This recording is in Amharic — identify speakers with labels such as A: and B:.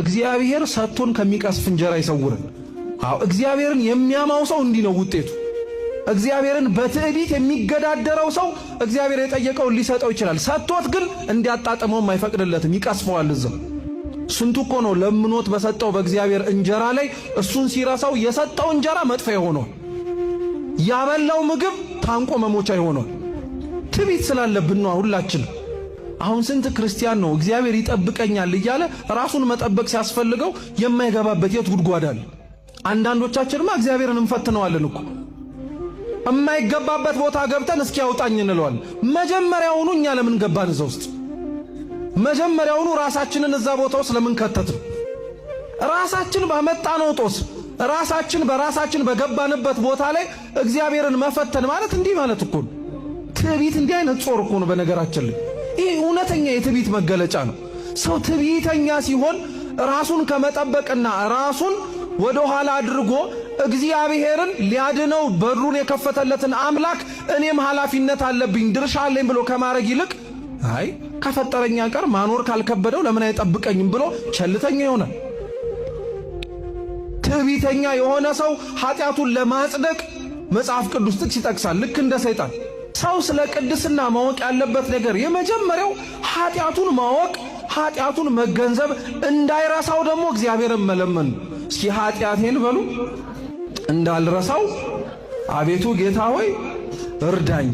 A: እግዚአብሔር ሰጥቶን ከሚቀስፍ እንጀራ ይሰውረን። አዎ እግዚአብሔርን የሚያማው ሰው እንዲህ ነው ውጤቱ። እግዚአብሔርን በትዕቢት የሚገዳደረው ሰው እግዚአብሔር የጠየቀውን ሊሰጠው ይችላል። ሰጥቶት ግን እንዲያጣጥመውም አይፈቅድለትም፣ ይቀስፈዋል እዛው። ስንቱ እኮ ነው ለምኖት በሰጠው በእግዚአብሔር እንጀራ ላይ እሱን ሲረሳው የሰጠው እንጀራ መጥፊያ ይሆነዋል። ያበላው ምግብ ታንቆ መሞቻ ይሆነዋል። ትዕቢት ስላለብን ነው ሁላችን። አሁን ስንት ክርስቲያን ነው እግዚአብሔር ይጠብቀኛል እያለ ራሱን መጠበቅ ሲያስፈልገው የማይገባበት የት ጉድጓድ አለ? አንዳንዶቻችንማ እግዚአብሔርን እንፈትነዋለን እኮ፣ የማይገባበት ቦታ ገብተን እስኪ ያውጣኝ እንለዋለን። መጀመሪያውኑ እኛ ለምን ገባን እዛ ውስጥ? መጀመሪያውኑ ራሳችንን እዛ ቦታ ውስጥ ለምን ከተትን? ራሳችን ባመጣነው ጦስ፣ ራሳችን በራሳችን በገባንበት ቦታ ላይ እግዚአብሔርን መፈተን ማለት እንዲህ ማለት እኮ ነው። ትዕቢት እንዲህ አይነት ጾር እኮ ነው። በነገራችን ላይ ይህ እውነተኛ የትዕቢት መገለጫ ነው። ሰው ትዕቢተኛ ሲሆን ራሱን ከመጠበቅና ራሱን ወደ ኋላ አድርጎ እግዚአብሔርን ሊያድነው በሩን የከፈተለትን አምላክ እኔም ኃላፊነት አለብኝ፣ ድርሻ አለኝ ብሎ ከማድረግ ይልቅ አይ ከፈጠረኛ ቀር ማኖር ካልከበደው ለምን አይጠብቀኝም ብሎ ቸልተኛ ይሆናል። ትዕቢተኛ የሆነ ሰው ኃጢአቱን ለማጽደቅ መጽሐፍ ቅዱስ ጥቅስ ይጠቅሳል። ልክ እንደ ሰይጣን። ሰው ስለ ቅድስና ማወቅ ያለበት ነገር የመጀመሪያው ኃጢአቱን ማወቅ፣ ኃጢአቱን መገንዘብ፣ እንዳይረሳው ደግሞ እግዚአብሔርን መለመን። እስኪ ኃጢአቴን በሉ፣ እንዳልረሳው አቤቱ ጌታ ሆይ እርዳኝ።